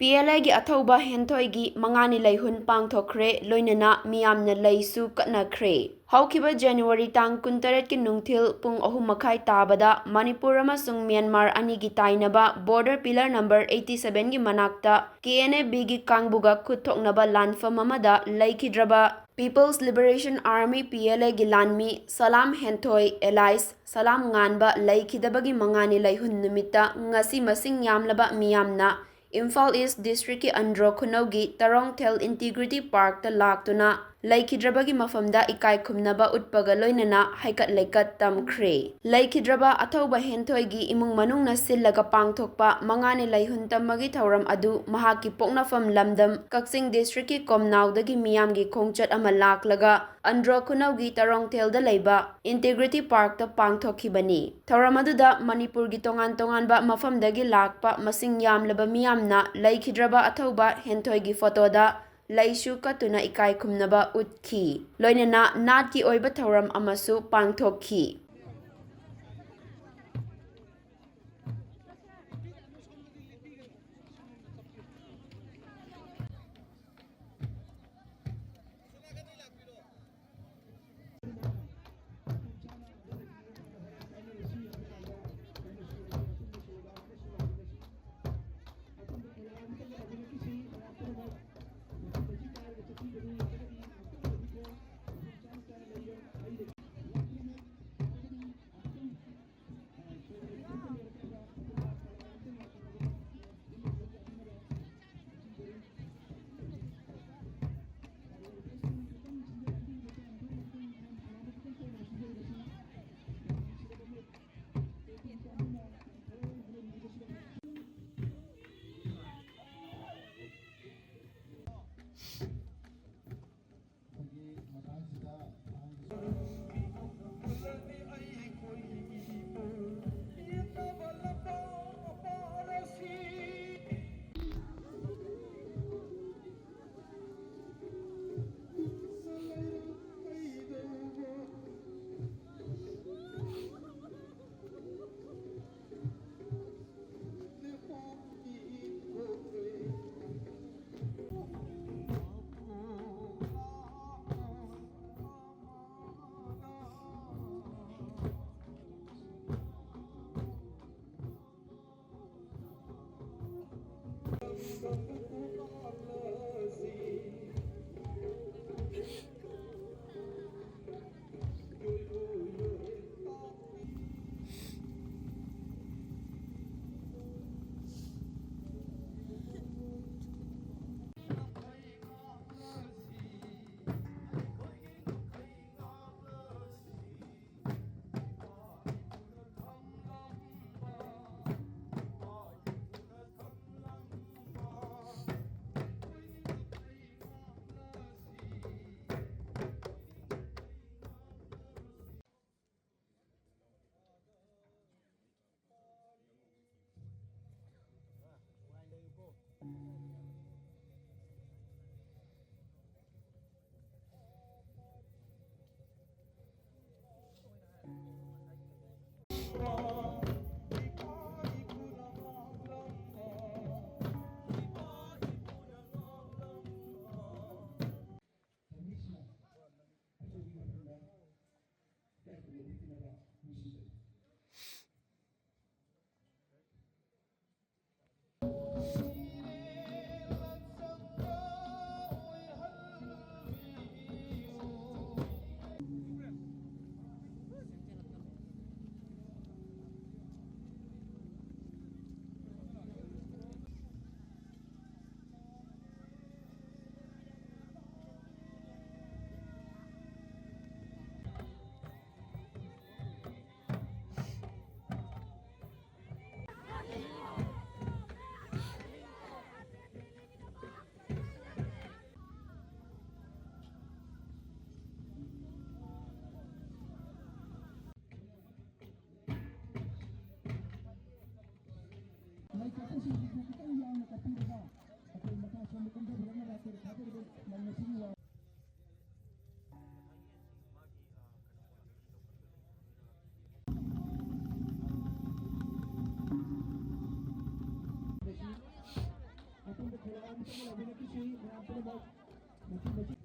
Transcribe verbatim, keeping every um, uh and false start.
P L ꯑꯦꯒꯤ ꯑꯊꯧꯕ ꯍꯦꯟꯊꯣꯏꯒꯤ ꯃꯉꯥꯅꯤ ꯂꯩꯍꯨꯟ ꯄꯥꯡꯊꯣꯛꯈ꯭ꯔꯦ, ꯂꯣꯏꯅꯅ ꯃꯤꯌꯥꯝꯅ ꯂꯩꯁꯨ ꯀꯠꯅꯈ꯭ꯔꯦ꯫ ꯍꯧꯈꯤꯕ ꯖꯅꯋꯥꯔꯤ ꯇꯥꯡ ꯀꯨꯟꯇꯔꯦꯠꯀꯤ ꯅꯨꯡꯊꯤꯜ ꯄꯨꯡ ꯑꯍꯨꯝ ꯃꯈꯥꯏ ꯇꯥꯕꯗ ꯃꯅꯤꯄꯨꯔ ꯑꯃꯁꯨꯡ ꯃ꯭ꯌꯥꯟꯃꯥꯔ ꯑꯅꯤꯒꯤ ꯇꯥꯏꯅꯕ border pillar number eighty sevenꯒꯤ ꯃꯅꯥꯛꯇ ꯀꯦ ꯑꯦꯟ ꯑꯦ ꯕꯤꯒꯤ ꯀꯥꯡꯕꯨꯒ ꯈꯨꯠ ꯊꯣꯛꯅꯕ ꯂꯥꯟꯐꯝ ꯑꯃꯗ ꯂꯩꯈꯤꯗ꯭ꯔꯕ People's Liberation Army, P L Aꯒꯤ ꯂꯥꯟꯃꯤ ꯁꯂꯥꯝ ꯍꯦꯟꯊꯣꯏ alias ꯁꯂꯥꯝ ꯉꯥꯟꯕ ꯂꯩꯈꯤꯗꯕꯒꯤ ꯃꯉꯥꯅꯤ ꯂꯩꯍꯨꯟ ꯅꯨꯃꯤꯠꯇ ꯉꯁꯤ ꯃꯁꯤꯡ ꯌꯥꯝꯂꯕ ꯃꯤꯌꯥꯝꯅ ꯏꯝꯐꯥꯜ ꯏꯁ ꯗꯤꯁꯇ꯭ꯔꯤꯛꯀꯤ ꯑꯟꯗ꯭ꯔꯣ ꯈꯨꯅꯧꯒꯤ ꯇꯔꯣꯡꯊꯦꯜ ꯏꯟꯇꯤꯒ꯭ꯔꯤꯇꯤ ꯄꯥꯔꯛꯇ ꯂꯥꯛꯇꯨꯅ ꯂꯩꯈꯤꯗ꯭ꯔꯕꯒꯤ ꯃꯐꯝꯗ ꯏꯀꯥꯏ ꯈꯨꯝꯅꯕ ꯎꯠꯄꯒ ꯂꯣꯏꯅꯅ ꯍꯩꯀꯠ ꯂꯩꯀꯠ ꯇꯝꯈ꯭ꯔꯦ꯫ ꯂꯩꯈꯤꯗ꯭ꯔꯕ ꯑꯊꯧꯕ ꯍꯦꯟꯊꯣꯏꯒꯤ ꯏꯃꯨꯡ ꯃꯅꯨꯡꯅ ꯁꯤꯜꯂꯒ ꯄꯥꯡꯊꯣꯛꯄ ꯃꯉꯥꯅꯤ ꯂꯩꯍꯨꯟ ꯇꯝꯕꯒꯤ ꯊꯧꯔꯝ ꯑꯗꯨ ꯃꯍꯥꯛꯀꯤ ꯄꯣꯛꯅꯐꯝ ꯂꯝꯗꯝ ꯀꯛꯆꯤꯡ ꯗꯤꯁꯇ꯭ꯔꯤꯛꯀꯤ ꯀꯣꯝꯅꯥꯎꯗꯒꯤ ꯃꯤꯌꯥꯝꯒꯤ ꯈꯣꯡꯆꯠ ꯑꯃ ꯂꯥꯛꯂꯒ ꯑꯟꯗ꯭ꯔꯣ ꯈꯨꯅꯧꯒꯤ ꯇꯔꯣꯡꯊꯦꯜꯗ ꯂꯩꯕ ꯏꯟꯇꯤꯒ꯭ꯔꯤꯇꯤ ꯄꯥꯔꯛꯇ ꯄꯥꯡꯊꯣꯛꯈꯤꯕꯅꯤ꯫ ꯊꯧꯔꯝ ꯑꯗꯨꯗ ꯃꯅꯤꯄꯨꯔꯒꯤ ꯇꯣꯉꯥꯟ ꯇꯣꯉꯥꯟꯕ ꯃꯐꯝꯗꯒꯤ ꯂꯥꯛꯄ ꯃꯁꯤꯡ ꯌꯥꯝꯂꯕ ꯃꯤꯌꯥꯝꯅ ꯂꯩꯈꯤꯗ꯭ꯔꯕ ꯑꯊꯧꯕ ꯍꯦꯟꯊꯣꯏꯒꯤ ꯐꯣꯇꯣꯗ ꯂꯩꯁꯨ ꯀꯠꯇꯨꯅ ꯏꯀꯥꯏ ꯈꯨꯝꯅꯕ ꯎꯠꯈꯤ꯫ ꯂꯣꯏꯅꯅ ꯅꯥꯠꯀꯤ ꯑꯣꯏꯕ ꯊꯧꯔꯝ ꯑꯃꯁꯨ ꯄꯥꯡꯊꯣꯛꯈꯤ꯫ ꯂꯩꯀꯥꯏꯁꯤꯡꯁꯤꯕꯨ ꯈꯤꯇꯪ ꯌꯥꯝꯅ ꯀꯠꯄꯤꯔꯒ ꯑꯩꯈꯣꯏ ꯃꯈꯥ ꯁꯣꯝꯗ ꯀꯨꯝꯊꯕꯤꯔꯛꯅꯕ ꯍꯥꯏꯇꯥꯔꯦ ꯊꯥꯖꯔꯤꯕ ꯂꯝ ꯑꯁꯤꯒꯤ ꯋꯥ ꯑꯄꯨꯟꯕ ꯈꯦꯂꯥ ꯑꯃꯇꯪ ꯂꯧꯃꯤꯟꯅꯈꯤꯁꯤ ꯃꯌꯥꯝ ꯄꯨꯝꯅꯃꯛ ꯃꯆꯤ ꯃꯆꯤ